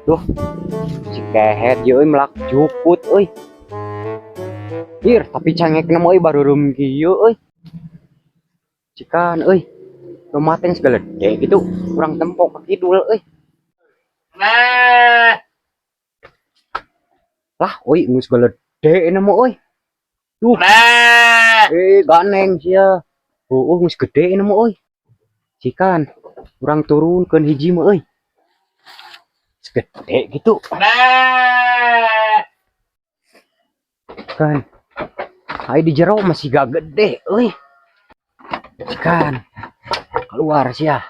Duh. Si kehed ieu euy melak jukut euy. Ir, tapi cengekna mah euy barureum kieu euy. Cikan euy. Domba teh geus gede gitu, kurang tempo ka kidul euy. Lah, euy geus gede na mah euy. Duh. Eh, ganeng sia. Oh, geus gede na mah euy. Cikan, urang turunkeun hiji mah euy. Geus gede gitu. Kan. Ai di jero masih gak gede euy. Cikan. Keluar sia.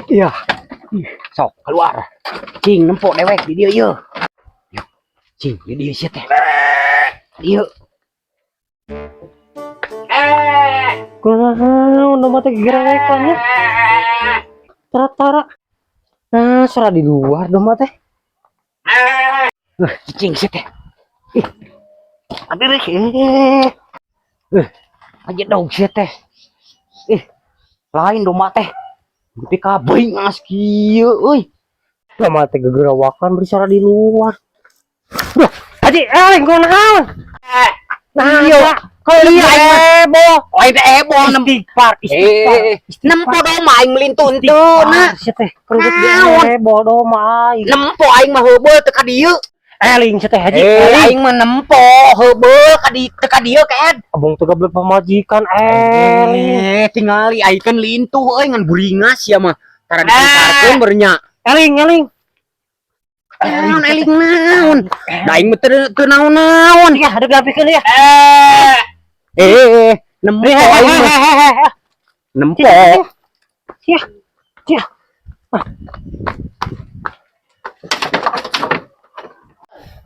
Iya. Ih, sok keluar. Cing nempo dewek di dieu ieu. Yuk. Cing di dieu sia teh. Dieu. Kunaon domba teh gerewekan ya. Tara-tara. Nah, sora di luar domba teh. Cicing sia teh. Ih. Aduh, eh. Aja dong sia teh. Ih. Lain domba teh. Tapi kabeh ngas kieu euy. Domba teh gegerawakan beri sora di luar. Duh, Haji, eh, kunaon? Nah, Iya. kalau Iya, aing mah. heboh. Lain teh heboh nem. Istighfar, istighfar. Eh, nempo domba aing melintun teu na. Sia teh, kerudut Naon? heboh domba aing. Nempo aing mah heubeul teu ka dieu. Eling sia teh Haji, Eh, eling. aing mah nempo heubeul ka di teu ka dieu keed. Abang teh gablek pamajikan eling. Eh, tingali aing kan lintuh euy ngan buringas sia mah. Tara disangkarkeun bernya. Eling, eling. Naon eling naon? Da aing mah teu teu naon-naon. Ya, ada gapikeun ya. Eh, nempo aing mah. Nempo. Sia. Sia.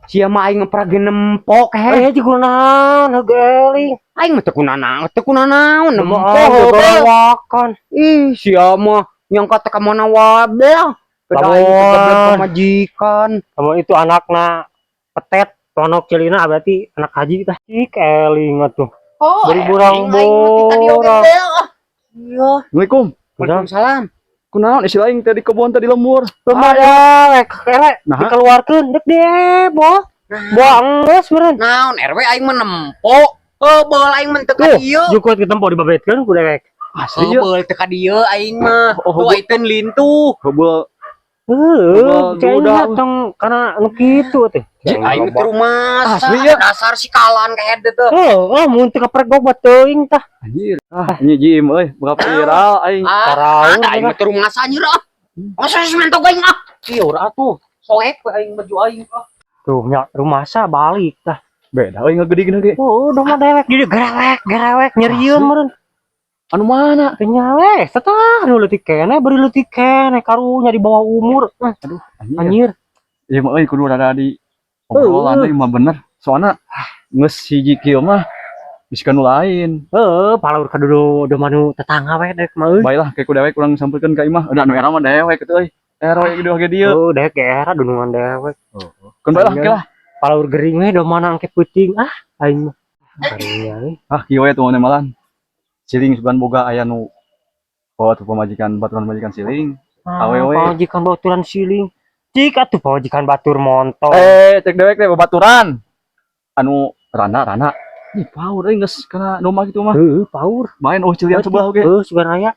Sia mah aing ngeprage nempo kehed. Eh, ji kunaon heug eling. Aing mah teu kunanaon, teu kunanaon nempo heubeul. Gegerewakan. Ih, sia mah nyangka teh ka mana wae. Beda aing teh gablek Lamun. pamajikan. Kamu itu anakna petet, tonok celina berarti anak haji tah. Cik eling atuh. Oh, Beri burang eling aing mah ti tadi oge borang. teh, ah. Iya. Assalamualaikum. Waalaikumsalam. Kunaon isi aing teh di kebun tadi lembur. Lumayan, rek elek Nah. dikeluarkeun dek deh, boh. Boh enggeus meureun. Naon RW aing mah nempo. Heubeul aing mah teu ka Tuh, dieu. jukut ketempo dibabetkeun ku dewek. Asli ya. Heubeul teu ka dieu aing mah. Oh, Tuh aing teh lintuh. Heubeul Heeh, Heubeul kayaknya duda. tong kana nu kitu teh. Cik aing mah teu rumah. Asli ya. Dasar si kalan kehed teh. Oh, oh mun teu kapergok mah teuing tah. Anjir. Ah, ini jim euy, berapa viral aing. Ah, Taraur ada aing mah teu rumah anjir ah. Masa semen aing ah. Ieu atuh. Soek we aing baju aing ah. Tuh nya rumasa balik tah. Beda euy ngageudigna ge. Oh, udah mah dewek jadi gerewek, gerewek nyerieun meureun. Anu mana? Teu nyawe, tetah nu leutik keneh beri leutik keneh karunya di bawah umur. Eh, Aduh, anjir. anjir. Ieu mah euy kudu rada di obrolan Heueuh. euy mah bener. Soalna geus hiji kieu mah bisi ka nu lain. Heeh, palaur ka dudu manu tetangga we dek mah euy. Baiklah kayak ku dewek urang sampeukeun ka imah. Udah anu era mah dewek kitu euy. Era ge ge dieu. Oh, dewek ge era dunungan dewek. Keun bae lah ke lah. Palaur gering we domana angke peuting ah aing mah. Karunya euy. Ah, kieu we tuh malan. Siling sugan boga aya nu oh tuh pamajikan baturan pamajikan siling. Ah, Awewe. pamajikan baturan siling. Cik atuh pamajikan batur montong. Eh, cek dewek teh babaturan. Anu rana rana. Ih, paur euy geus kana domba kitu mah. Heueuh, paur. Main oh cilian sebelah oge. Heueuh, sugan aya.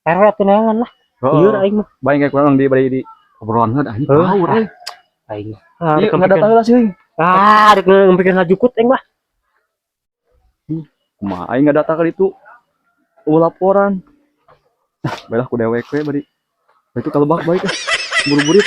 RW atuh neangan lah. Lieur aing mah. Bae kayak kurang di bari di obrolan heula anjing Heuh, paur euy. Aing. Ah, Ieu rek nggak datang heula siling. Ah, rek ngempikeun lajukut aing mah. Kumaha aing nggak datang ka ditu. Oh laporan. Ah, baiklah ku dewek we bari. Itu kalau bak baik ah. Buru-burit.